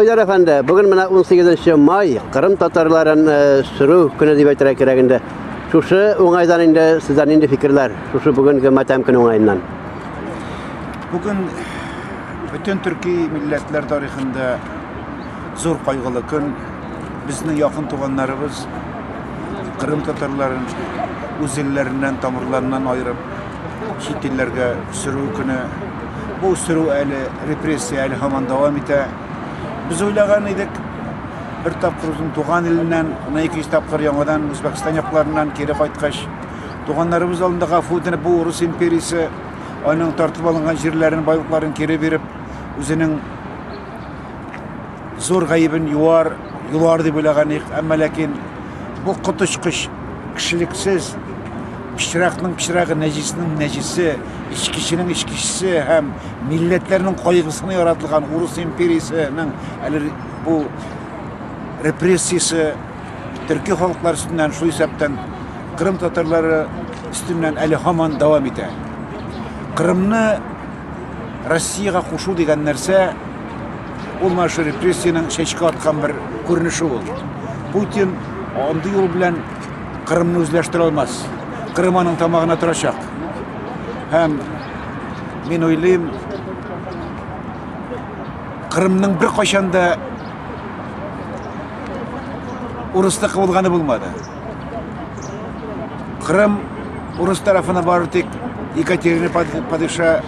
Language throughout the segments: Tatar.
Айдар әфәнде, бүген менә 18 май, Кырым татарларын сөрү көне дип әйтергә кирәк инде. Шушы уңайдан инде сездә нинди фикерләр? Шушы бүгенге матәм көне уңаеннан. Бүген бөтен төрки милләтләр тарихында зур кайгылы көн. Безнең якын туганнарыбыз Кырым татарларын үз илләреннән, тамырларыннан аерып, чит илләргә сөрү көне. Бу сөрү әле, репрессия әле һаман дәвам итә. Без уйлаган идек, бер тапкыр үзенең туган иленнән, аннан икенче тапкыр яңадан Үзбәкстан якларыннан кире кайткач, туганнарыбыз алдында гафу үтенеп, бу урыс империясе аның тартып алынган җирләрен, байлыкларын кире биреп, үзенең зур гаебен юар, юлар дип уйлаган идек. Әмма ләкин бу коточкыч кешелексез пычракның пычрагы, нәҗиснең нәҗисе, эчкеченең эчкечесе һәм милләтләрнең кайгысына яратылган урыс империясенең әле бу репрессиясе төрки халыклар өстеннән, шул исәптән Кырым татарлары өстеннән әле һаман дәвам итә. Кырымны Россиягә кушу дигән нәрсә ул менә шул репрессиянең чәчкә аткан бер күренеше ул. Путин андый юл белән Кырымны үзләштерә алмас. Кырым аның тамагына торачак. Һәм мин уйлыйм, Кырымның беркайчан да урысныкы булганы булмады. Кырым урыс тарафына бары тик Екатерина падиша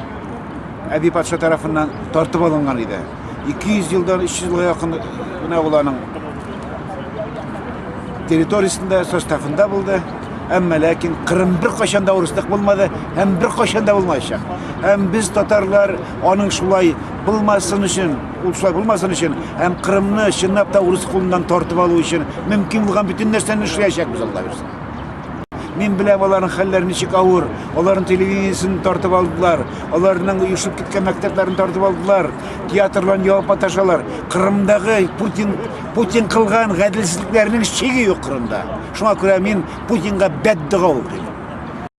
әби патша тарафыннан тартып алынган иде. 200 елдан 300 елга якын гына ул аның территориясендә, составында булды. Әмма ләкин Кырым беркайчан да урыслык булмады һәм беркайчан да булмаячак. Һәм без татарлар аның шулай булмасын өчен, ул шулай булмасын өчен һәм Кырымны чынлап та урыс кулыннан тартып алу өчен мөмкин булган бөтен нәрсәне эшләячәкбез, Алла бирсә. Мин беләм аларның хәлләре ничек авыр. Аларның телевидениесен тартып алдылар. Аларның оешып киткән мәктәпләрен тартып алдылар. Театрларын ябып маташалар. Кырымдагы Путин кылган гаделсезлекләрнең чиге юк Кырымда. Шуңа күрә мин Путинга бәддога укыйм.